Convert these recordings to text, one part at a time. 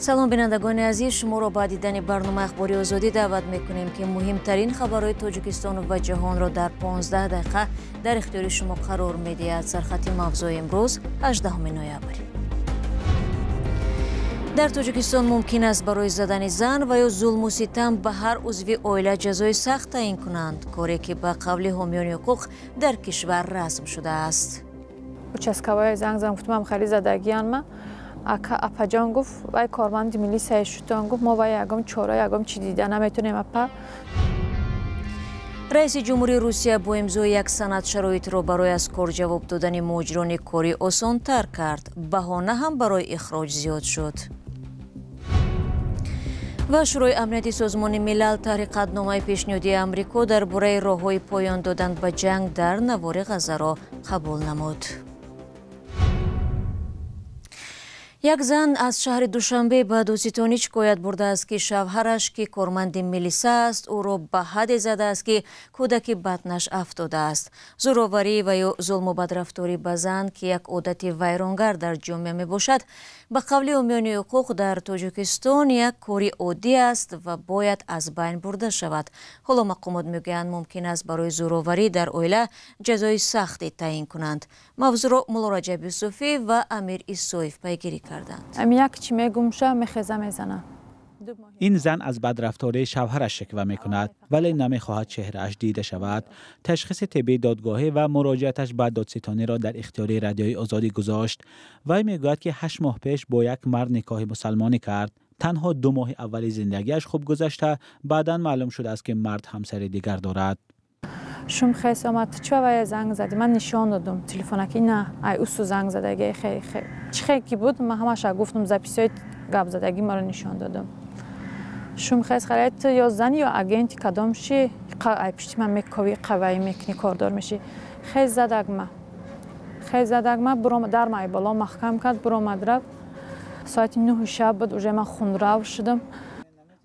Салом, бинандагони азиз, шуморо ба дидани барномаи Ахбори Озодӣ даъват мекунем, ки муҳимтарин хабарҳои Тоҷикистон ва ҷаҳонро дар 15 дақиқа дар ихтиёри шумо қарор медиҳад. Сархати мавзӯи имрӯз, 18 ноябр. Дар Тоҷикистон мумкин аст барои задани зан ва ё зулму ситам ба ҳар узви оила ҷазои сахт таъин кунанд, коре ки ба қавли ҳомиёни ҳуқуқ дар кишвар расм шудааст. Участковая занг зад, гуфтам хеле задагиян ма. Ака апаҷон гуфт, вай корманди милисияи шутон гуфт, мо вай ягом чора, ягом чӣ дида наметонем, апа. Раиси ҷумҳурии Русия бо имзои як санад шароитро барои аз кор ҷавоб додани муҳоҷирони корӣ осонтар кард. Баҳона ҳам барои ихроҷ зиёд шуд. Ва Шӯрои амнияти Созмони Милал таҳри қатъномаи пешниҳодии Амрико дар бораи роҳҳои поён додан ба ҷанг дар навори Ғазаро қабул намуд. Як зан аз шаҳри Душанбе ба додситонӣ шикоят бурдааст, ки шавҳараш, ки корманди милиса аст, ӯро ба ҳадде задааст, ки кӯдаки батнаш афтодааст. Зӯроварӣ ва ё зулму бадрафторӣ ба зан, ки як одати вайронгар дар ҷомеа мебошад, ба қавли ҳомиёни ҳуқуқ дар Тоҷикистон як кори оддӣ аст ва бояд аз байн бурда шавад. Ҳоло мақомот мегӯянд, мумкин аст барои зӯроварӣ дар оила ҷазои сахте таъин кунанд. Мавзӯъро Мулло Раҷаб Юсуфӣ ва Амир Исоев пайгирӣ карданд. Ами як чӣ мегумша, мехеза, мезана. Ин зан аз бадрафтории шавҳараш шиква мекунад, вале намехоҳад чеҳрааш дида шавад. Ташхиси тиббии додгоҳӣ ва муроҷиаташ ба додситониро дар ихтиёри Радиои Озодӣ гузошт. Вай мегӯяд, ки 8 моҳ пеш бо як мард никоҳи мусалмонӣ кард. Танҳо 2 моҳи аввали зиндагиаш хуб гузашта, баъдан маълум шудааст, ки мард ҳамсари дигар дорад. Шум хес омад, ту чӣ вая занг задӣ? Ман нишон додум телефонаки, на, ай усу занг задаги, хе хе. Чӣ хе ки буд, ман ҳамаша гуфтум, записҳои гап задаги маро нишон додум. Шум хес харай, ту ё зани ё агенти кадом ши, ай пишти ман мекови, қаваи мекунӣ, кордор мешӣ. Хез задаг ма. Хез задаг ма, буром дар май боло маҳкам кард, буромад рафт. Соати 9 шаб буд, уже ман хунрав шудам.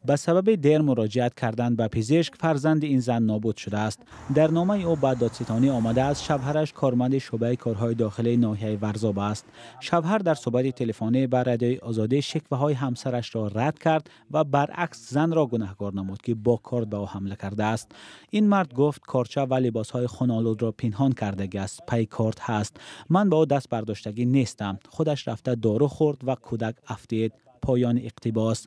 Ба сабаби дер муроҷиат кардан ба пизишк фарзанди ин зан нобуд шудааст. Дар номаи ӯ ба додситонӣ омадааст, шавҳараш корманди шӯъбаи корҳои дохилии ноҳияи Варзоб аст. Шавҳар дар суҳбати телефонӣ ба Радиои Озодӣ шикваҳои ҳамсарашро рад кард ва баръакс занро гунаҳкор намуд, ки бо корд ба ӯ ҳамла кардааст. Ин мард гуфт, корча ва либосҳои хунолудро пинҳон кардагиаст, пай корд ҳаст. Ман ба ӯ даст бардоштагӣ нестам. Худаш рафта дору хӯрд ва кӯдак афтид. Поёни иқтибос.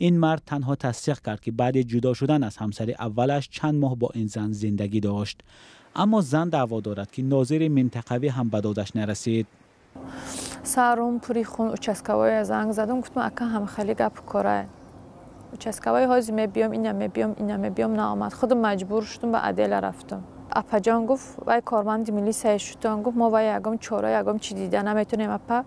Ин мард танҳо тасдиқ кард, ки баъди ҷудо шудан аз ҳамсари аввалаш чанд моҳ бо ин зан зиндагӣ дошт. Аммо зан даъво дорад, ки нозири минтақавӣ ҳам ба додаш нарасид. Сарум пури хун, участковая занг задум, гуфтам, ака ҳам хеле гап корае. Участковая ҳозир мебиём, ина мебиём, ина мебиём, наомад. Худам маҷбур шудум, ба отдела рафтам. Апаҷон гуфт, вай корманди милисияи шутон гуфт, мо вай ягом чора, ягом чӣ дида наметонем, апа.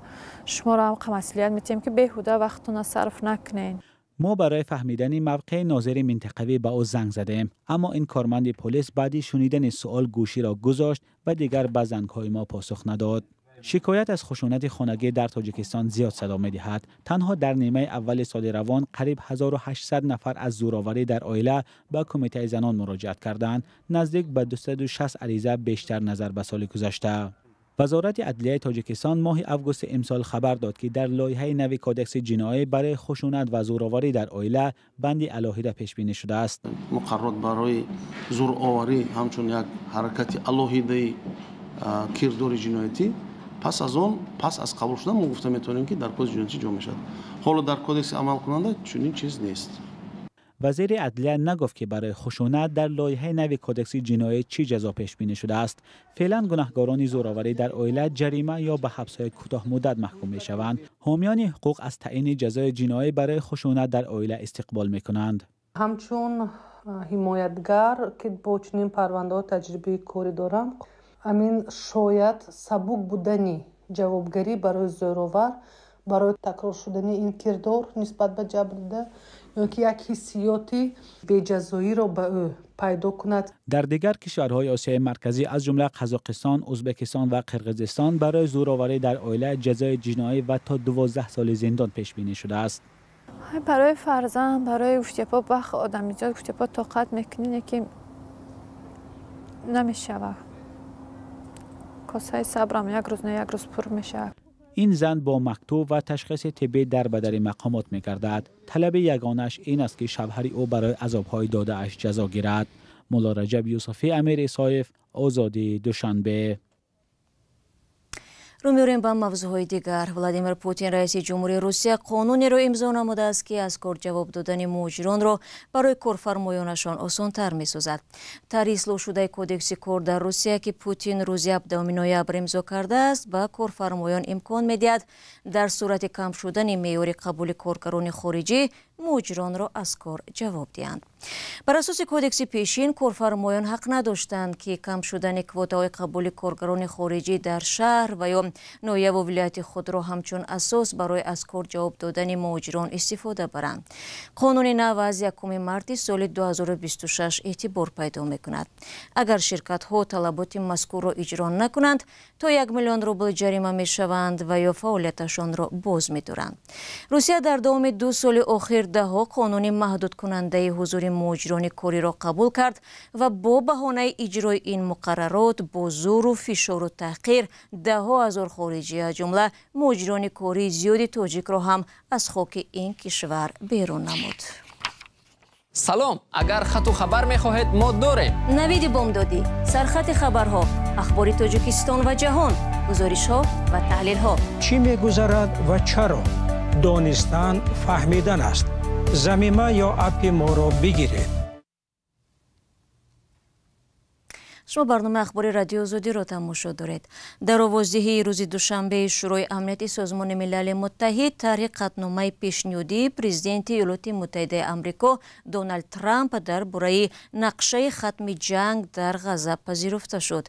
Шуморо ҳам масъулият метиҳем, ки беҳуда вақтона сарф накунед. Мо барои фаҳмидани мавқеи нозири минтақавӣ ба ӯ занг задем, аммо ин корманди полис баъди шунидани суол гӯширо гузошт ва дигар ба зангҳои мо посух надод. Шикоят аз хушунати хонагӣ дар Тоҷикистон зиёд садо медиҳад. Танҳо дар нимаи аввали соли равон қариб 1800 нафар аз зӯроварӣ дар оила ба Кумитаи занон муроҷиат карданд. Наздик ба 260 ариза бештар назар ба соли гузашта. Вазорати адлияи Тоҷикистон моҳи августи имсол хабар дод, ки дар лоиҳаи нави Кодекси ҷиноӣ барои хушунат ва зӯроварӣ дар оила банди алоҳида пешбинӣ шудааст. Муқаррарот барои зӯроварӣ ҳамчун як ҳаракати алоҳидаи кирдори ҷиноятӣ пас аз он, пас аз қабул шудан мо гуфта метавонем, ки дар кодекси ҷиноятӣ ҷо мешавад. Ҳоло дар кодекси амалкунанда чунин чиз нест. Вазири адлия нагуфт, ки барои хушунат дар лоиҳаи нави Кодекси ҷиноӣ чӣ ҷазо пешбинӣ шудааст. Феълан гунаҳкорони зӯроварӣ дар оила ҷарима ё ба ҳабсҳои кӯтоҳмуддат маҳкум мешаванд. Ҳомиёни ҳуқуқ аз таъини ҷазои ҷиноӣ барои хушунат дар оила истиқбол мекунанд. Ҳамчун ҳимоятгар, ки бо чунин парвандаҳо таҷрибаи корӣ дорам, амин шояд сабук будани ҷавобгарӣ барои зӯровар, барои такрор шудани ин кирдор нисбат ба ҷабрдида ё ки як ҳиссиёти беҷазоиро ба ӯ пайдо кунад. Дар дигар кишварҳои Осиёи Марказӣ, аз ҷумла Қазоқистон, Ӯзбекистон ва Қирғизистон барои зӯроварӣ дар оила ҷазои ҷиноӣ ва то 12 соли зиндон пешбинӣ шудааст. Барои фарзанд, барои гуфтепо бах одамизод гуфтепо тоқат мекунӣ, ки намешавад. Косаи сабрам як рӯз на як рӯз пур мешавад. Ин зан бо мактуб ва ташхиси тиббӣ дар ба дари мақомот мегардад. Талаби ягонааш ин аст, ки шавҳари ӯ барои азобҳои додааш ҷазо гирад. Мулло Раҷаб Юсуфӣ, Амир Исоев, Озодӣ, Душанбе. Рӯ меорем ба мавзӯъҳои дигар. Владимир Путин, раиси ҷумҳурии Русия, қонунеро имзо намудааст, ки аз кор ҷавоб додани муҳоҷиронро барои корфармоёнашон осонтар месозад. Тарҳи ислоҳшудаи Кодекси кор дар Русия, ки Путин рӯзи 17 ноябр имзо кардааст, ба корфармоён имкон медиҳад дар сурати кам шудани меъёри қабули коргарони хориҷӣ муҳоҷиронро аз кор ҷавоб диҳанд. Бар асоси кодекси пешин, корфармоён ҳақ надоштанд, ки кам шудани квотаҳои қабули коргарони хориҷӣ дар шаҳр ва ё ноҳияву вилояти худро ҳамчун асос барои аз кор ҷавоб додани муҳоҷирон истифода баранд. Қонуни нав аз 1 марти соли 2026 эътибор пайдо мекунад. Агар ширкатҳо талаботи мазкурро иҷро накунанд, то 1 миллион рубл ҷарима мешаванд ва ё фаъолияташонро боз медоранд. Русия дар давоми 2 соли охир даҳҳо қонуни маҳдудкунандаи ҳузури муҳоҷирони кориро қабул кард ва бо баҳонаи иҷрои ин муқаррарот бо зӯру фишору таҳқир даҳҳо ҳазор хориҷӣ, аз ҷумла муҳоҷирони кории зиёди тоҷикро ҳам аз хоки ин кишвар берун намуд. Салом, агар хату хабар мехоҳед, мо дорем. Навиди бомдодӣ, сархати хабарҳо, ахбори Тоҷикистон ва ҷаҳон, гузоришҳо ва таҳлилҳо. Чӣ мегузарад ва чаро? Донистан фаҳмидан аст. Замима ё аппи моро бигиред. Шумо барномаи ахбори Радиои Озодиро тамошо доред. Дар овоздиҳии рӯзи душанбеи Шӯрои амнияти Созмони Милали Муттаҳид тарҳи қатъномаи пешниҳодии президенти Иёлоти Муттаҳидаи Амрико Доналд Трамп дар бораи нақшаи хатми ҷанг дар Ғазза пазируфта шуд.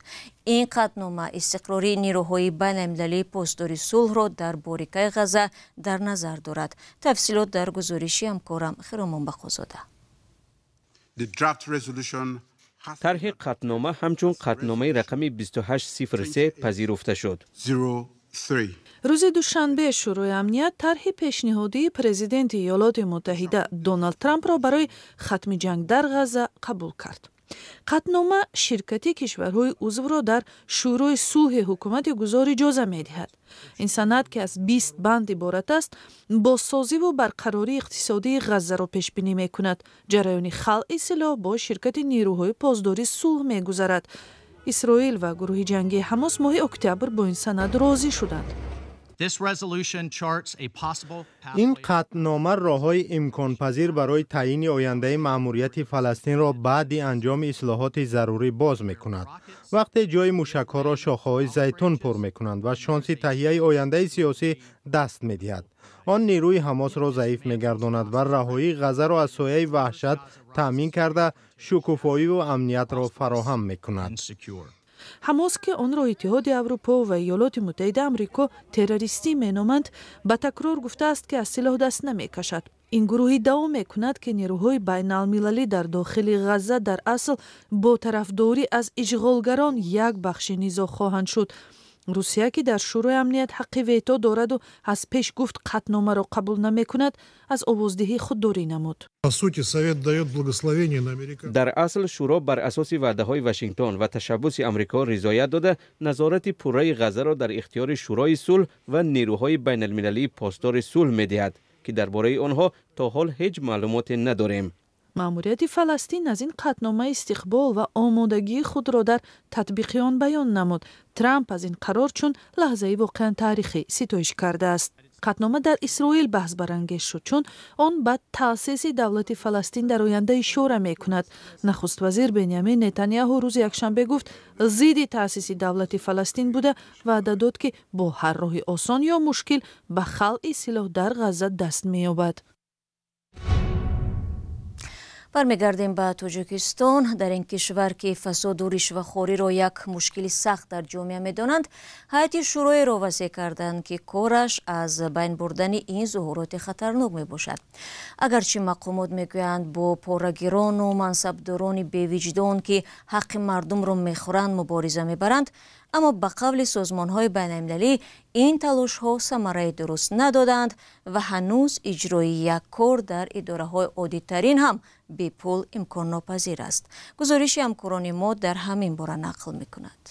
Ин қатънома истиқрори нерӯҳои байналмилалии посдори сулҳро дар борикаи Ғазза дар назар дорад. Тафсилот дар гузориши ҳамкорам Хиромон Бақозода. Тарҳи қатънома ҳамчун қатъномаи рақами 2803 пазируфта шуд. Рӯзи душанбе Шӯрои амният тарҳи пешниҳодии президенти Иёлоти Муттаҳида Доналд Трампро барои хатми ҷанг дар Ғазза қабул кард. Қатънома ширкати кишварҳои узвро дар Шӯрои сулҳи ҳукумати гузор иҷоза медиҳад. Ин санад, ки аз 20 банд иборат аст, бозсозиву барқарории иқтисодии Ғаззаро пешбинӣ мекунад. Ҷараёни халъи силоҳ бо ширкати нерӯҳои посдори сулҳ мегузарад. Исроил ва гурӯҳи ҷангии Ҳамос моҳи октябр бо ин санад розӣ шуданд. Ин қатънома роҳҳои имконпазир барои таъйини ояндаи маъмурияти Фаластинро баъди анҷоми ислоҳоти зарурӣ боз мекунад. Вақте ҷои мушакҳоро шохаҳои зайтун пур мекунанд ва шонси таҳияи ояндаи сиёсӣ даст медиҳад. Он нерӯи Ҳамосро заиф мегардонад ва раҳоии Ғаззаро аз сояи ваҳшат таъмин карда, шукуфоиву амниятро фароҳам мекунад. Ҳамос, ки онро Иттиҳоди Аврупо ва Иёлоти Муттаҳида Амрико террористӣ меноманд, ба такрор гуфтааст, ки аз силоҳ даст намекашад. Ин гурӯҳ иддао мекунад, ки нерӯҳои байналмилалӣ дар дохили Ғазза дар асл бо тарафдорӣ аз ишғолгарон як бахши низоъ хоҳанд шуд. Русия, ки дар Шӯрои амният ҳаққи вето дораду аз пеш гуфт қатъномаро қабул намекунад, аз овоздиҳӣ худдорӣ намуд. Дар асл шӯро бар асоси ваъдаҳои Вашингтон ва ташаббуси Амрико ризоят дода, назорати пурраи Ғаззаро дар ихтиёри Шӯрои сулҳ ва нерӯҳои байналмилалии посдори сулҳ медиҳад, ки дар бораи онҳо то ҳол ҳеҷ маълумоте надорем. Маъмурияти Фаластин аз ин қатънома истиқбол ва омодагии худро дар татбиқи он баён намуд. Трамп аз ин қарор чун лаҳзаи воқеан таърихӣ ситоиш кардааст. Қатънома дар Исроил баҳсбарангез шуд, чун он ба таъсиси давлати Фаластин дар оянда ишора мекунад. Нахуствазир Бенямин Нетаняҳу рӯзи якшанбе гуфт, зидди таъсиси давлати Фаластин буда, ваъда дод, ки бо ҳар роҳи осон ё мушкил ба халъи силоҳ дар Ғазза даст меёбад. Бармегардем ба Тоҷикистон. Дар ин кишвар, ки фасоду ришвахориро як мушкили сахт дар ҷомеа медонанд, ҳайати шӯроеро васеъ карданд, ки кораш аз байн бурдани ин зуҳуроти хатарнок мебошад. Агарчи мақомот мегӯянд, бо порагирону мансабдорони бевиҷдон, ки ҳаққи мардумро мехӯранд, мубориза мебаранд, аммо ба қавли созмонҳои байналмилалӣ ин талошҳо самараи дуруст надоданд ва ҳанӯз иҷрои як кор дар идораҳои оддитарин ҳам бепул имконнопазир аст. Гузориши ҳамкорони мо дар ҳамин бора нақл мекунад.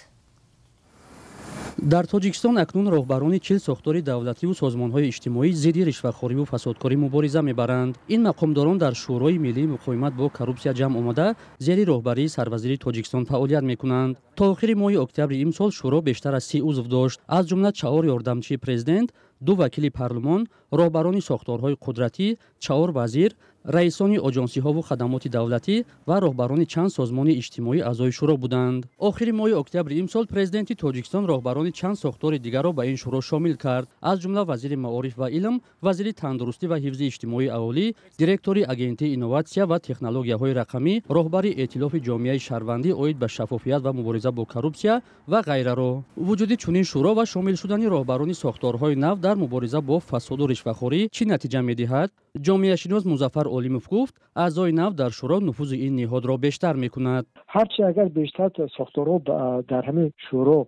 Дар Тоҷикистон акнун роҳбарони 40 сохтори давлативу созмонҳои иҷтимоӣ зидди ришвахориву фасодкорӣ мубориза мебаранд. Ин мақомдорон дар Шӯрои миллии муқовимат бо коррупсия ҷамъ омада, зери роҳбарии сарвазири Тоҷикистон фаъолият мекунанд. То охири моҳи октябри имсол шӯро бештар аз 30 узв дошт, аз ҷумла 4 ёрдамчии президент, 2 вакили парлумон, роҳбарони сохторҳои қудратӣ, 4 вазир, раисони оҷонсиҳову хадамоти давлатӣ ва роҳбарони чанд созмони иҷтимоӣ аъзои шӯро буданд. Охири моҳи октябри имсол президенти Тоҷикистон роҳбарони чанд сохтори дигарро ба ин шӯро шомил кард, аз ҷумла вазири маориф ва илм, вазири тандурустӣ ва ҳифзи иҷтимоии аҳолӣ, директори агентии инноватсия ва технологияҳои рақамӣ, роҳбари эътилофи ҷомеаи шаҳрвандӣ оид ба шаффофият ва мубориза бо коррупсия ва ғайраро. Вуҷуди чунин шӯро ва шомил шудани роҳбарони сохторҳои нав дар мубориза бо фасоду ришвахорӣ чӣ натиҷа медиҳад? Ҷомеашинос Музаффар Олимов гуфт, аъзои нав дар шӯро нуфузи ин ниҳодро бештар мекунад. Ҳарчи агар бештар сохторҳо дар ҳамин шӯро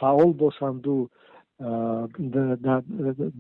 фаъол бошанду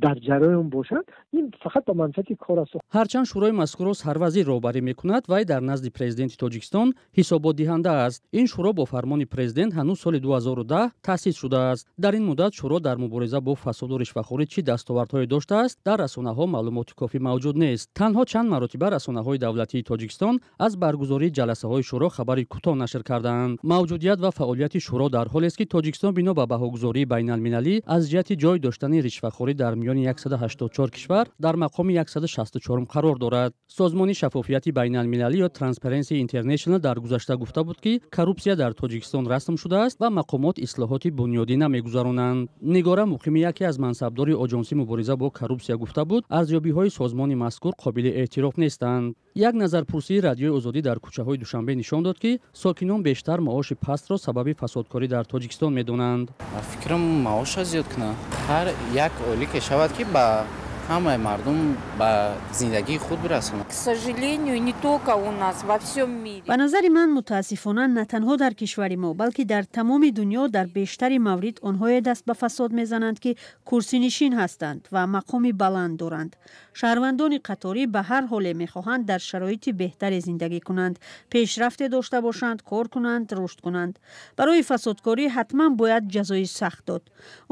дар ҷараён бошанд, ин фақат ба манфиати кор аст. Ҳарчанд шӯрои мазкурро сарвазир роҳбарӣ мекунад, вай дар назди президенти Тоҷикистон ҳисоботдиҳанда аст. Ин шӯро бо фармони президент ҳанӯз соли 2010 таъсис шудааст. Дар ин муддат шӯро дар мубориза бо фасоду ришвахорӣ чӣ дастовардҳое доштааст, дар расонаҳо маълумоти кофӣ мавҷуд нест. Танҳо чанд маротиба расонаҳои давлатии Тоҷикистон аз баргузории ҷаласаҳои шӯро хабари кӯтоҳ нашр кардаанд. Мавҷудият ва фаъолияти шӯро дар ҳолест, ки Тоҷикистон бино ба баҳогузории байналмилалӣ аз ҷиҳати ҷой доштани ришвахорӣ дар миёни 184 кишвар дар мақоми 164 қарор дорад. Созмони шаффофияти байналмилалӣ ё Transparency International дар гузашта гуфта буд, ки коррупсия дар Тоҷикистон расм шудааст ва мақомот ислоҳоти бунёдӣ намегузаронанд. Нигора Муқими, яке аз мансабдори оҷонсии мубориза бо коррупсия, гуфта буд, арзёбиҳои созмони мазкур қобили эътироф нестанд. Як назарпурсии Радиои Озодӣ дар кӯчаҳои Душанбе нишон дод, ки сокинон бештар маоши пастро сабаби фасодкорӣ дар Тоҷикистон медонанд. Фикрам маоша зиёд кунанд. Ҳар як ойлике шавад, ки ба ҳамаи мардум ба зиндагии худ бирасонад. К сожалению, не только у нас, во всем мире. Ба назари ман, мутаассифона, на танҳо дар кишвари мо, балки дар тамоми дунё дар бештари маврид онҳое даст ба фасод мезананд, ки курсинишин ҳастанд ва мақоми баланд доранд. Шаҳрвандони қаторӣ ба ҳар ҳоле мехоҳанд дар шароити беҳтаре зиндагӣ кунанд, пешрафте дошта бошанд, кор кунанд, рушд кунанд. Барои фасодкорӣ ҳатман бояд ҷазои сахт дод.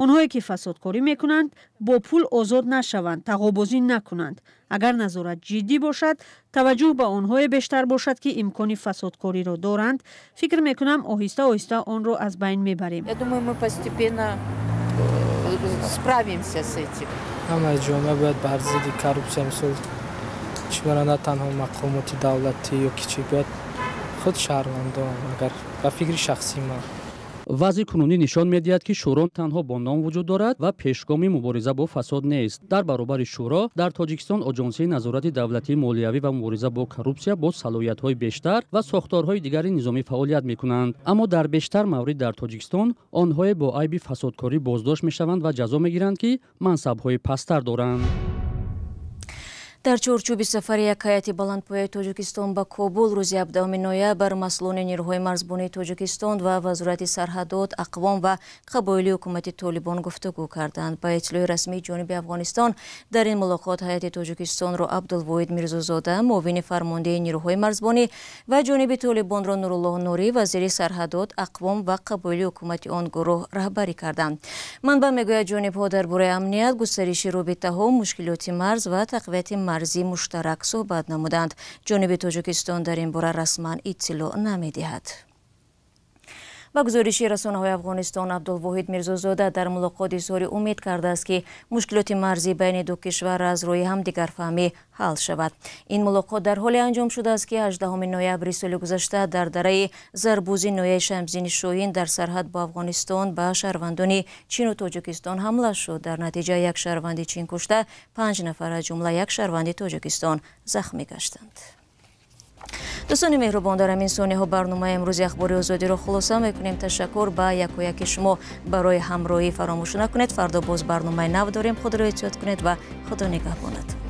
Онҳое ки фасодкорӣ мекунанд, бо пул озод нашаванд, тағобозӣ накунанд. Агар назорат ҷиддӣ бошад, таваҷҷӯҳ ба онҳое бештар бошад, ки имкони фасодкориро доранд, фикр мекунам, оҳиста оҳиста онро аз байн мебарем. Я думаю, мы постепенно справимся с этим. Ҳамаи ҷомеа бояд бар зидди коррупсия, мисол, чӣ мара, на танҳо мақомоти давлатӣ ё ки чӣ, бояд худ шаҳрвандон, агар ба фикри шахсии ман. Вазъи кунунӣ нишон медиҳад, ки шӯро танҳо бо ном вуҷуд дорад ва пешгоми мубориза бо фасод нест. Дар баробари шӯро дар Тоҷикистон Оҷонсии назорати давлатии молиявӣ ва мубориза бо коррупсия бо салоҳиятҳои бештар ва сохторҳои дигари низомӣ фаъолият мекунанд. Аммо дар бештар маврид дар Тоҷикистон онҳое бо айби фасодкорӣ боздошт мешаванд ва ҷазо мегиранд, ки мансабҳои пасттар доранд. Дар чорчӯби сафари як ҳайати баландпояи Тоҷикистон ба Кобул рӯзи 17 ноябр масъулони нерӯҳои марзбонии Тоҷикистон ва Вазорати сарҳадот, ақвом ва қабоили ҳукумати Толибон гуфтугӯ карданд. Ба иттилои расмии ҷониби Афғонистон, дар ин мулоқот ҳайати Тоҷикистонро Абдулвоҳид Мирзозода, муовини фармондеҳи нерӯҳои марзбонӣ, ва ҷониби Толибонро Нуруллоҳ Нурӣ, вазири сарҳадот, ақвом ва қабоили ҳукумати он гурӯҳ раҳбарӣ карданд. Манбаъ мегӯяд, ҷонибҳо дар бораи амният, густариши робитаҳо, мушкилоти марз ва тақвияти марзии муштарак суҳбат намуданд. Ҷониби Тоҷикистон дар ин бора расман иттилоъ намедиҳад. Ба гузориши расонаҳои Афғонистон, Абдулвоҳид Мирзозода дар мулоқот изҳори умед кардааст, ки мушкилоти марзӣ байни ду кишвар аз рӯи ҳамдигарфаҳмӣ ҳал шавад. Ин мулоқот дар ҳоле анҷом шудааст, ки 18 ноябри соли гузашта дар дараи Зарбузи ноҳияи Шамсиддини Шоҳин дар сарҳад бо Афғонистон ба шаҳрвандони Чину Тоҷикистон ҳамла шуд. Дар натиҷа як шаҳрванди Чин кушта, 5 нафар, аз ҷумла як шаҳрванди Тоҷикистон, захмӣ гаштанд. Дӯстони меҳрубон, дар ҳамин сониҳо барномаи имрӯзи Ахбори Озодиро хулоса мекунем. Ташаккур ба якояки шумо барои ҳамроҳӣ. Фаромӯш накунед, фардо боз барномаи нав дорем. Худро эҳтиёт кунед ва Худо нигаҳбонатон.